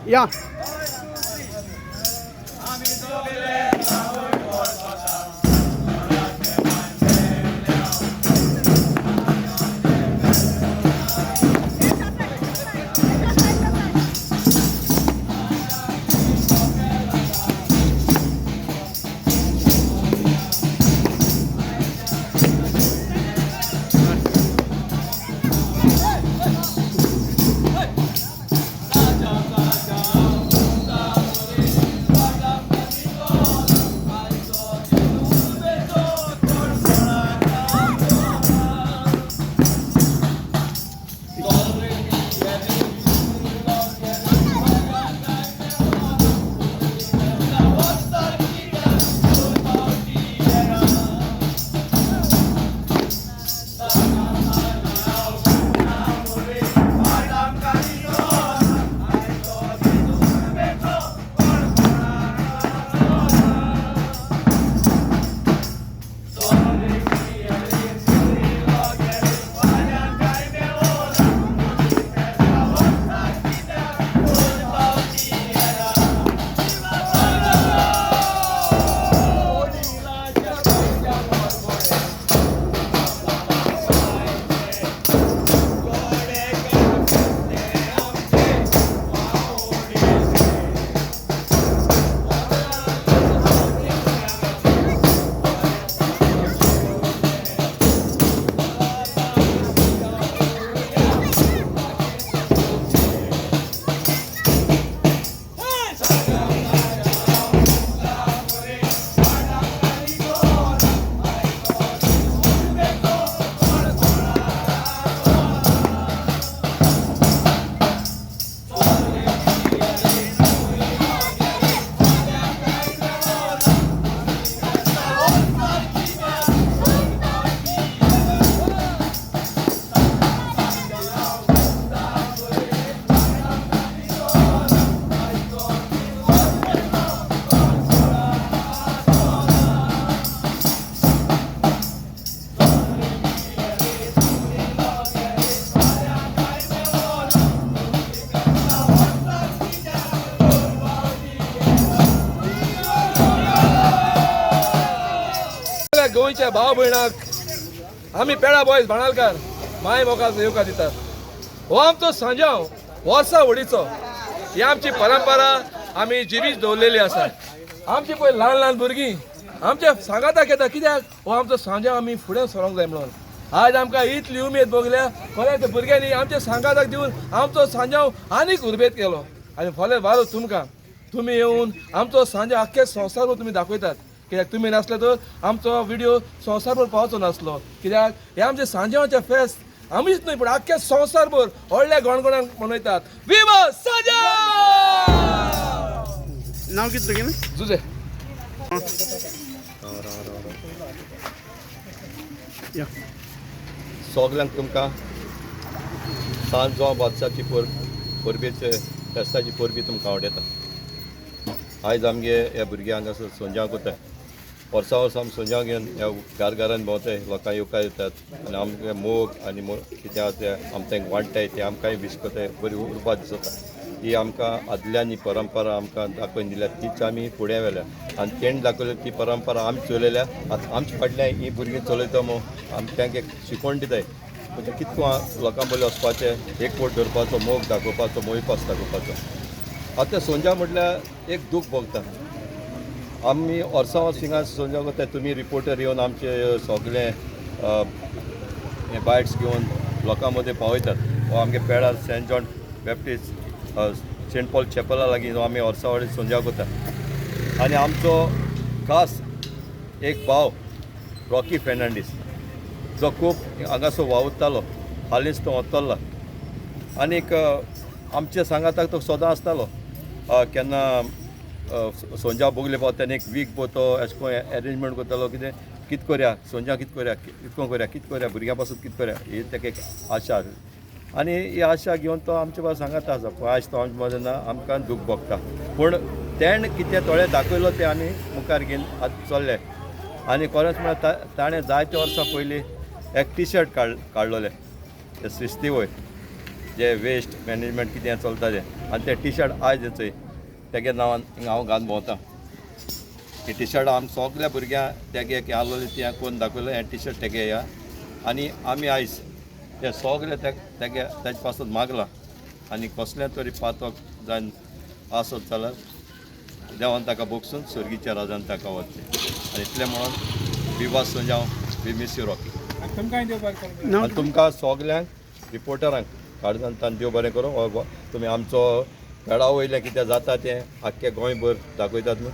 या. गोंयच्या भाव भयणाक आमी पेडा बॉयज भाणालकार माय मोगाचो येवकार दितात. हो आमचो सांजाव वर्सा व्हडीचो, ही आमची परंपरा आमी जिवीच दवरलेली आसा. आमची पळय ल्हान ल्हान भुरगीं आमच्या सांगाताक येता, कित्याक हो आमचो सांजाव आमी फुडें सरोंक जाय म्हणून. आज आमकां इतली उमेद भोगल्या, खरें त्या भुरग्यांनी आमच्या सांगाताक दिवन आमचो सांजाव आनीक उर्बेत केलो. आनी फाल्यां वारो तुमकां तुमी येवन आमचो सांजाव आख्खे संवसारभर तुमी दाखयतात. कित्याक तुमी नासले तर आमचो व्हिडिओ संवसारभर पावचो नासलो. कित्याक हे आमचे सांजावाचे फेस्त आमीच न्हय पण आख्खे संवसारभर व्हडल्या गणगणान मनयतात. विवा सांजाव. नाव कितें तुगेलें? जुजे. या. सगल्यांक तुमकां सांजो बादशाची परबेचे फेस्ताची परबी तुमकां आवडटा. आयज आमगे ह्या भुरग्यांक हांगासर सोंज्यांव कोताय, वर्सा वर्सा आमी सोंज्यांव घेवन ह्या घार घरान भोंवताय, लोकांक येवकार दितात आनी आमगे मोग आनी कितें आसा तें आम तांकां वांट्टाय, तें आमकांय विश कोताय, बरी उर्बा दिसता. ही आमकां आदल्यांनी परंपरा आमकां दाखोवन दिल्या, तीच आमी फुडें व्हेल्या आनी तेणी दाखयल्या ती परंपरा आमी चलयल्या. आतां आमच्या फाटल्यान ही भुरगीं चलयता मो आमी तांकां शिकवण दिताय, म्हणजे कितको लोकां बरें वचपाचें, एकवट दवरपाचो, मोग दाखोवपाचो, मोहिपास दाखोवपाचो. आतां सोंजा म्हटल्यार एक दूख भोगता. आमी वर्सां वर्स हिंगा सोंजा कोताय, तुमी रिपोर्टर येवन आमचे सगळे हे बायट्स घेवन लोकां मदें पावयतात. हो आमगे पेडार Saint John Baptist Saint Paul चॅपला लागीं आमी वर्सां वाडी सोंजा कोता. आनी आमचो खास एक भाव रॉकी फेर्नांडीस जो खूब हांगासर वावुरतालो, हालींच तो वतलो. आनीक आमच्या सांगाताक तो सदां आसतालो. केन्ना सोंजा बोगले पावता तेन्ना एक वीक तो अशें करून एरेंजमेंट करतालो, कितें कित करया सोंजा, कित करया, कितको करया, कित करया, भुरग्यां पासून कित करया, ही ताका एक आशा. आनी ही आशा घेवन तो आमचे बाजू सांगाता आसा. पूण आयज तो आमचे मदें ना, आमकां दूख भोगता. पूण तेणें कितें थोडें दाखयलो तें आमी मुखार घेवन आतां चल्ले. आनी खरेंच म्हळ्यार ताणें जायते वर्सां पयलीं एक टी शर्ट काडलोलें ते स्रिस्ती वयर, जे वेस्ट मॅनेजमेंट कितें चलता तें. आनी ते टी शर्ट आयज चोय तेगे नांवान हिंगा हांव घालून भोंवता. ही टी शर्ट आम सगल्या भुरग्यांक तेगे आसलोले ती कोण दाखयलो हें टी शर्ट तेगे ह्या. आनी आमी आयज ते सगळे तेगे तेजे पासून मागलां आनी कसलें तरी पातक जावन आसत जाल्यार देवान ताका बोगसून स्वर्गीच्या राजान ताका वचचें. आनी इतलें म्हणून विवास Sonjao, we miss you Rocky. नांव आनी तुमकां सगल्यांक रिपोर्टरांक काळजान तान देव बरें करूं. तुमी आमचो पेडा वयलें कितें जाता तें आख्खें गोंयभर दाखयतात न्हू.